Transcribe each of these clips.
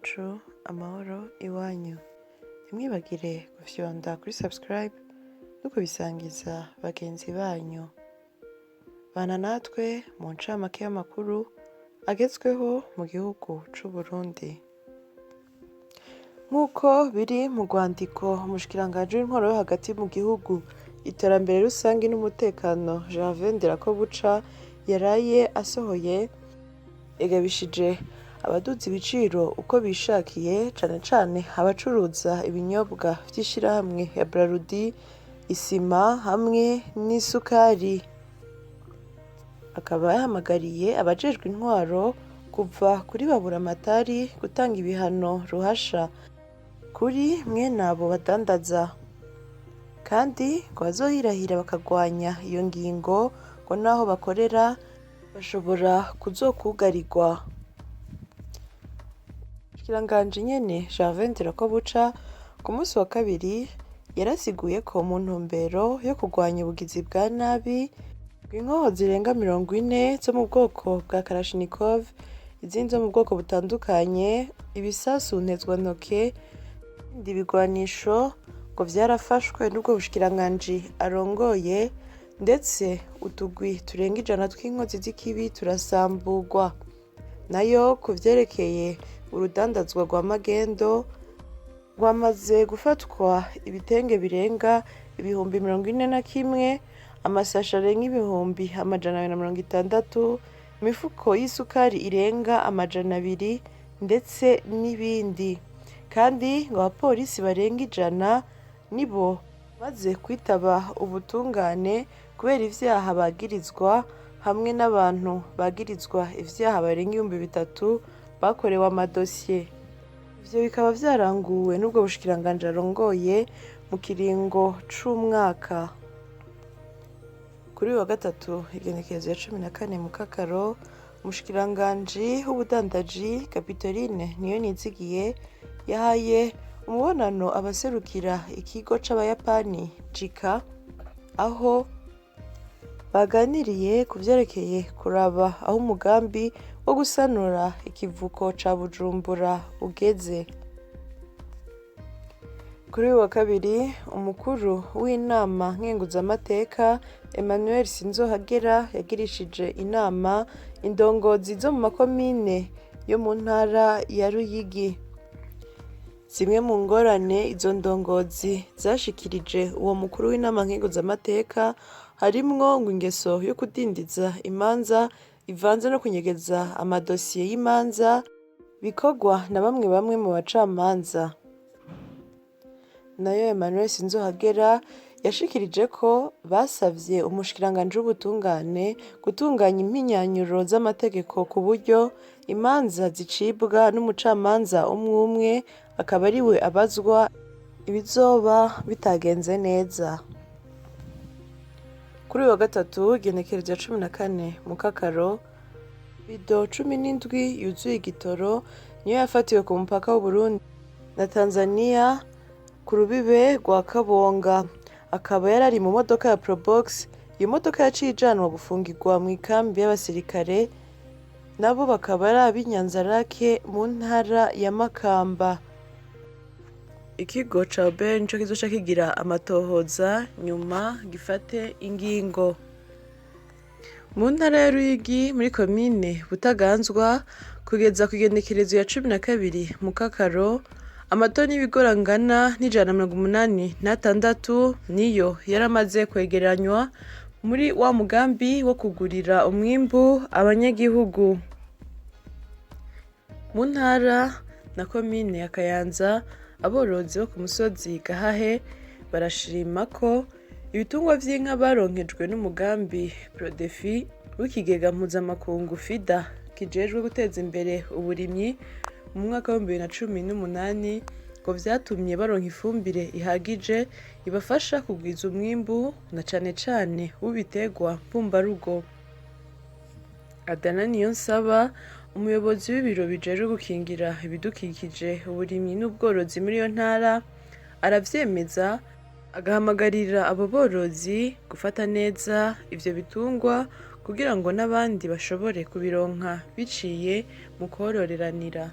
Iwacu, amahoro iwanyu. Ntimwibagire gufyonda kuri subscribe no kubisangiza bagenzi banyu. Bana natwe mu ncamake y'amakuru agezweho mu gihugu c'Uburundi. Nk'uko biri mu rwandiko umushikiranganji w'intwaro yo hagati mu gihugu, iterambere rusangi n'umutekano Gervais Ndirakobuca yaraye asohoye, yagabishije abaduza ibiciro uko bishakiye, cane cane abacuruza ibinyobwa vy'ishirahamwe ya Brarudi, isima hamwe n'isukari. Akaba yahamagariye abajejwe intwaro kuva kuri baburamatari gutanga ibihano ruhasha kuri mwene abo badandaza, kandi ngo bazohirahira bakagwanya iyo ngingo, ngo naho bakorera bashobora kuzokwugarirwa. Umushikiranganji nyene Gervais Ndirakobuca ku munsi wa kabiri yarasiguye ko mu ntumbero yo kurwanya ubugizi bwa nabi, ngo inkoho zirenga 40 zo mu bwoko bwa Kalashnikov, izindi zo mu bwoko butandukanye, ibisasu ntezwantoke n'ibindi bigwanisho ngo vyarafashwe n'ubwo bushikiranganji arongoye, ndetse utugwi turenga 100 tw'inkozi z'ikibi turasamburwa. Nayo ku vyerekeye urudandazwa rwa magendo, rwamaze gufatwa ibitenge birenga 41,000, amasashe arenga 260,000, imifuko y'isukari irenga 200, ndetse n'ibindi. Kandi ngo abapolisi barenga 100 nibo bamaze kwitaba ubutungane kubera ivyaha bagirizwa, hamwe n'abantu bagirizwa ivyaha barenga 3000 bakorewe amadosiye. Ivyo bikaba vyaranguwe n'ubwo bushikiranganji arongoye mu kiringo c'umwaka. Kuri uyu wa gatatu, igenekerezo ya 14 Mukakaro, umushikiranganji w'ubudandaji Capitoline Niyonizigiye yahaye umubonano abaserukira ikigo c'Abayapani JICA, aho baganiriye ku vyerekeye kuraba aho umugambi wo gusanura ikivuko ca Bujumbura ugeze. Kuri uyu wa kabiri, umukuru w'inama nkenguzamateka Emmanuel Sinzohagera yagirishije inama indongozi zo mu makomine yo mu ntara ya Ruyigi. Zimwe mu ngorane izo ndongozi zashikirije uwo mukuru w'inama nkenguzamateka harimwo ngo ingeso yo kudindiza imanza ivanze no kunyegeza amadosiye y'imanza bikorwa na bamwe bamwe mu bacamanza. Nayo Emmanuel Sinzohagera yashikirije ko basavye umushikiranganji w'ubutungane gutunganya impinyanyuro z'amategeko ku buryo imanza zicibwa n'umucamanza umwe umwe, akaba ariwe abazwa ibizoba bitagenze neza. Kuri uyu wa gatatu, igenekerezo ya 14 Mukakaro, bido 17 yuzuye igitoro niyo yafatiwe ku mupaka w'Uburundi na Tanzania ku rubibe rwa Kabonga, akaba yarari mu modoka ya Probox. Iyo modoka yaciye ijanwa gufungirwa mu ikambi y'abasirikare, nabo bakaba ari ab'Inyanzarake mu ntara ya Makamba. Ikigo ca OBR nico kizoca kigira amatohoza, nyuma gifate ingingo. Mu ntara ya Ruyigi, muri komine Butaganzwa, kugeza ku igenekerezo ya 12 Mukakaro, amatoni y'ibigori angana n'186 niyo yaramaze kwegeranywa muri wa mugambi wo kugurira umwimbu abanyagihugu. Mu ntara na komine ya Kayanza, aborozi bo ku musozi Gahahe barashima ko ibitungwa vy'inka baronkejwe n'umugambi Prodefi w'ikigega mpuzamakungu FIDA kijejwe guteza imbere uburimyi mu mwaka wa 2018, ngo vyatumye baronka ifumbire ihagije ibafasha kugwiza umwimbu, na cane cane w'ibiterwa mbumbarugo. Adana Niyonsaba, umuyobozi w'ibiro bijejwe gukingira ibidukikije, uburimyi n'ubworozi muri iyo ntara, aravyemeza, agahamagarira abo borozi gufata neza ivyo bitungwa kugira ngo n'abandi bashobore kubironka biciye mu kwororeranira.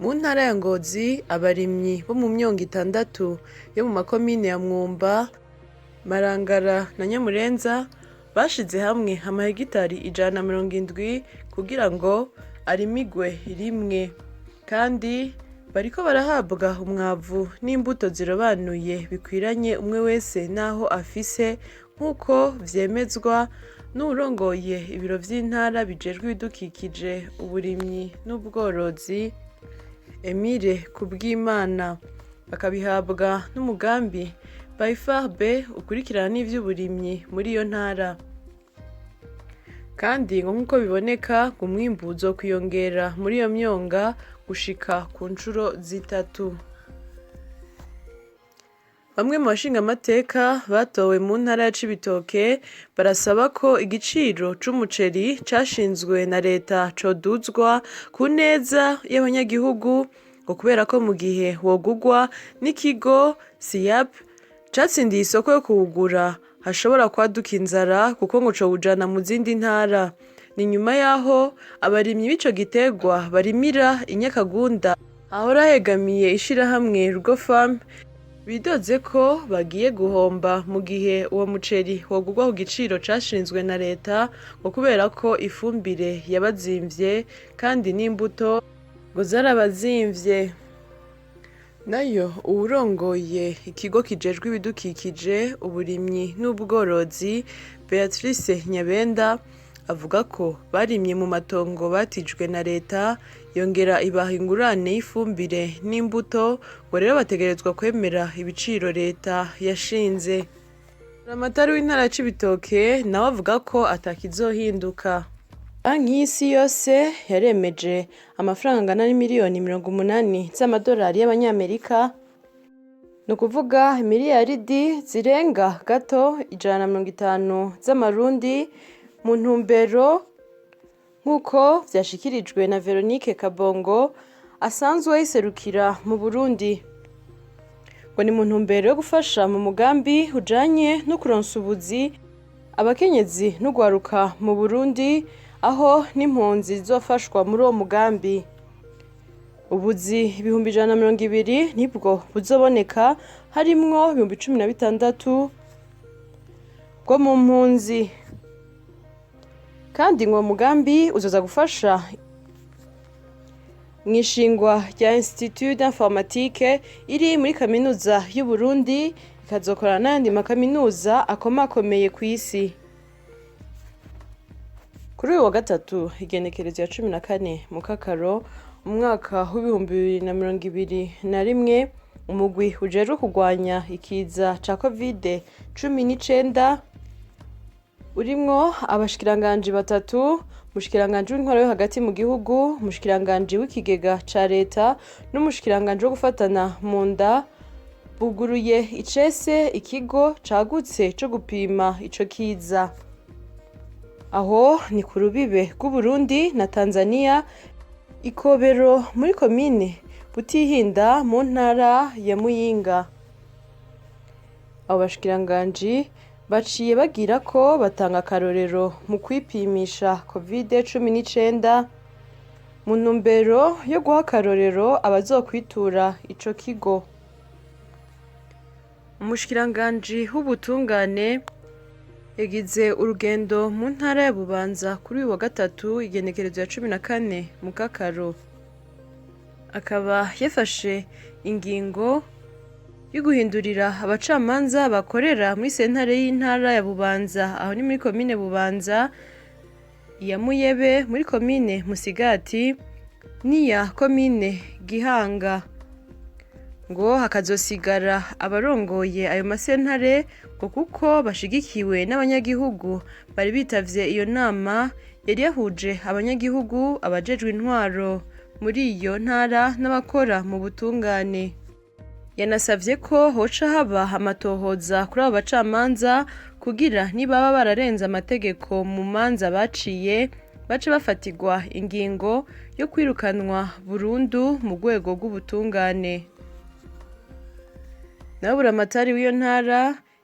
Mu ntara ya Ngozi, abarimyi bo mu myongo itandatu yo mu makomine ya Mwumba, Marangara na Nyamurenza bashize hamwe amahegitari 170 kugira ngo arimigwe rimwe, kandi bariko barahabwa umwavu n'imbuto zirobanuye bikwiranye umwe wese n'aho afise, nk'uko vyemezwa n'uwurongoye ibiro vy'intara bijejwe ibidukikije, uburimyi n'ubworozi, Emile Kubwimana. Bakabihabwa n'umugambi BAIFARB ukurikirana n'ivy'uburimyi muri iyo ntara. Kandi ngo nk'uko biboneka, ngo umwimbu uzokwiyongera muri iyo myonga gushika ku ncuro zitatu. Bamwe mu bashingamateka batowe mu ntara ya Cibitoke barasaba ko igiciro c'umuceri cashinzwe na leta coduzwa ku neza y'abanyagihugu, ngo kubera ko mu gihe wogurwa n'ikigo SIAP catsindiye isoko yo kuwugura hashobora kwaduka inzara, kuko ngo cowujana mu zindi ntara. Ni nyuma y'aho abarimyi b'ico giterwa barimira i Nyakagunda hahora hegamiye ishirahamwe Rugo Farm bidoze ko bagiye guhomba mu gihe uwo muceri wogurwa ku giciro cashinzwe na leta, ngo kubera ko ifumbire yabazimvye kandi n'imbuto ngo zarabazimvye. Nayo uwurongoye ikigo kijejwe ibidukikije, uburimyi n'ubworozi, Beatrice Nyabenda, avuga ko barimye mu matongo batijwe na leta, yongera ibaha ingurane y'ifumbire n'imbuto, ngo rero bategerezwa kwemera ibiciro leta yashinze. Buramatari w'intara ya Cibitoke nawe avuga ko atakizohinduka. Banki y'isi yose yaremeje amafaranga angana n'imiliyoni 80 z'amadolari y'abanyamerika, ni ukuvuga miliyaridi zirenga gato 150 z'amarundi, mu ntumbero, nk'uko vyashikirijwe na Veronique Kabongo asanzwe ayiserukira mu Burundi, ngo ni mu ntumbero yo gufasha mu mugambi ujanye no kuronsa ubuzi abakenyezi n'ugwaruka mu Burundi, aho n'impunzi zizofashwa muri uwo mugambi. Ubuzi 120,000 nibwo buzoboneka, harimwo 16,000 bwo mu mpunzi. Kandi ngo uwo mugambi uzoza gufasha mw'ishingwa rya Institut d'informatique iri muri kaminuza y'u Burundi, ikazokorana n'ayandi makaminuza akomakomeye kw'isi. Kuri uyu wa gatatu, igenekerezo ya 14 Mukakaro umwaka w'2021, umugwi ujejwe kurwanya ikiza ca Covid-19 urimwo abashikiranganji batatu: umushikiranganji w'intwaro yo hagati mu gihugu, umushikiranganji w'ikigega ca leta n'umushikiranganji wo gufatana mu nda, buguruye icese ikigo cagutse co gupima ico kiza. Aho ni ku rubibe rw'Uburundi na Tanzania, Ikobero, muri komine Butihinda mu ntara ya Muyinga. Abo bashikiranganji baciye bagira ko batanga akarorero mu kwipimisha Covid-19 mu ntumbero yo guha akarorero abazokwitura ico kigo. Umushikiranganji w'ubutungane yagize urugendo mu ntara ya Bubanza kuri uyu wa gatatu, igenekerezo ya 14 Mukakaro. Akaba yafashe ingingo yo guhindurira abacamanza bakorera muri sentare y'intara ya Bubanza, aho ni muri komine Bubanza, iya Muyebe muri komine Musigati n'iya komine Gihanga, ngo hakazosigara abarongoye ayo masentare, ngo kuko bashigikiwe n'abanyagihugu bari bitavye iyo nama yari yahuje abanyagihugu, abajejwe intwaro muri iyo ntara n'abakora mu butungane. Yanasavye ko hoca haba amatohoza kuri abo bacamanza kugira nibaba bararenze amategeko mu manza baciye, bace bafatirwa ingingo yo kwirukanwa burundu mu rwego rw'ubutungane. Nawe buramatari w'iyo ntara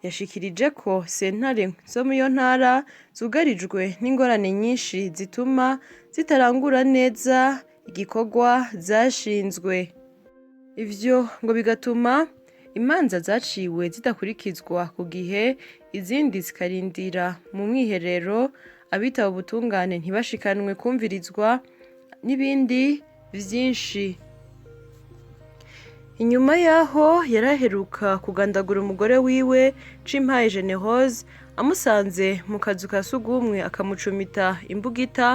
yashikirije ko sentare zo muri iyo ntara zugarijwe n'ingorane nyinshi zituma zitarangura neza igikorwa zashinzwe. Ivyo ngo bigatuma imanza zaciwe zidakurikizwa ku gihe, izindi zikarindira mu mwiherero, abitaba ubutungane ntibashikanwe kumvirizwa n'ibindi vyinshi. Inyuma y'aho yaraheruka kugandagura umugore wiwe Cimpaye Generose amusanze mu kazu ka sugumwe akamucumita imbugita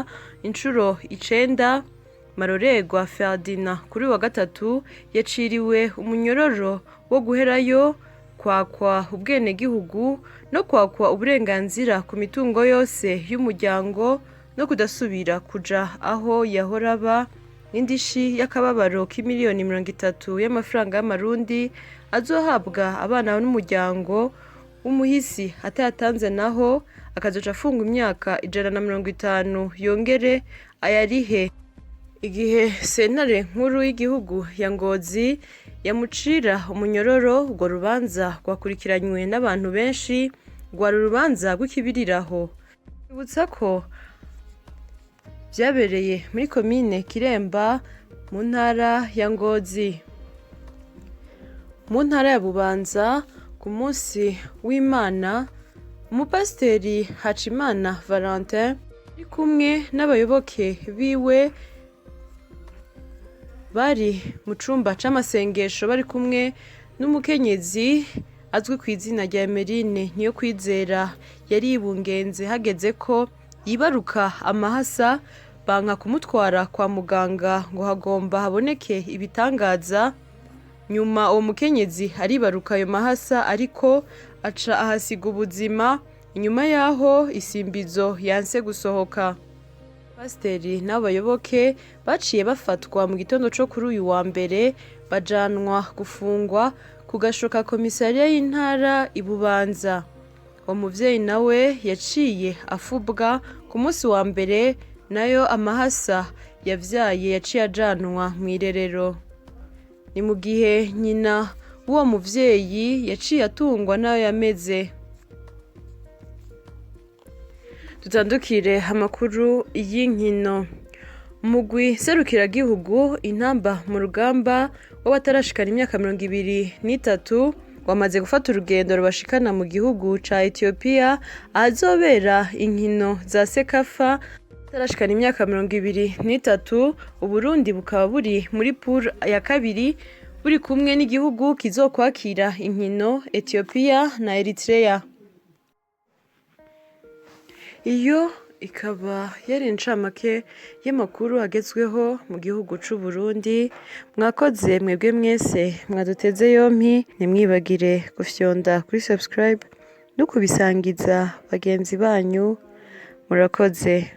incuro icenda, Marorerwa Ferdinand kuri uyu wa gatatu yaciriwe umunyororo wo guherayo, kwakwa ubwenegihugu no kwakwa uburenganzira ku mitungo yose y'umuryango no kudasubira kuja aho yahora aba, n'indishi y'akababaro k'imiliyoni 30 y'amafaranga y'amarundi azohabwa abana n'umuryango w'umuhisi atayatanze naho akazoca afungwa imyaka 150 yongere ayarihe. Igihe sentare nkuru y'igihugu ya Ngozi yamucira umunyororo, urwo rubanza rwakurikiranywe n'abantu benshi, rwari urubanza rw'ikibiriraho. Twibutsa ko vyabereye muri komine Kiremba mu ntara ya Ngozi. Mu ntara ya Bubanza ku munsi w'Imana, umupasiteri Hacimana Valentin ari kumwe n'abayoboke biwe bari mu cumba c'amasengesho bari kumwe n'umukenyezi azwi kw'izina rya Emeline Niyokwizera yari yibungenze hageze ko yibaruka amahasa, banka kumutwara kwa muganga ngo hagomba haboneke ibitangaza. Nyuma uwo mukenyezi aribaruka ayo mahasa ariko aca ahasiga ubuzima inyuma y'aho isimbizo yanse gusohoka. Pasiteri n'abayoboke baciye bafatwa mu gitondo co kuri uyu wa mbere bajanwa gufungwa ku gasho ka komisariya y'intara i Bubanza. Uwo muvyeyi nawe yaciye afubwa ku munsi wa mbere, nayo amahasa yavyaye yaciye ajanwa mw'irerero. Ni mu gihe nyina w'uwo muvyeyi yaciye atungwa n'ayo yameze. Dutandukire amakuru y'inkino. Umugwi serukiragihugu intamba mu rugamba w'abatarashikana imyaka 23 wamaze gufata urugendo rubashikana mu gihugu ca Ethiopia ahazobera inkino za Sekafa abatarashikana imyaka 23. Uburundi bukaba buri muri pool ya kabiri buri kumwe n'igihugu kizokwakira inkino Ethiopia na Eritrea. Iyo ikaba yari incamake y'amakuru agezweho mu gihugu c'Uburundi. Mwakoze mwebwe mwese mwaduteze yompi, ntimwibagire gufyonda kuri subscribe no kubisangiza bagenzi banyu. Murakoze.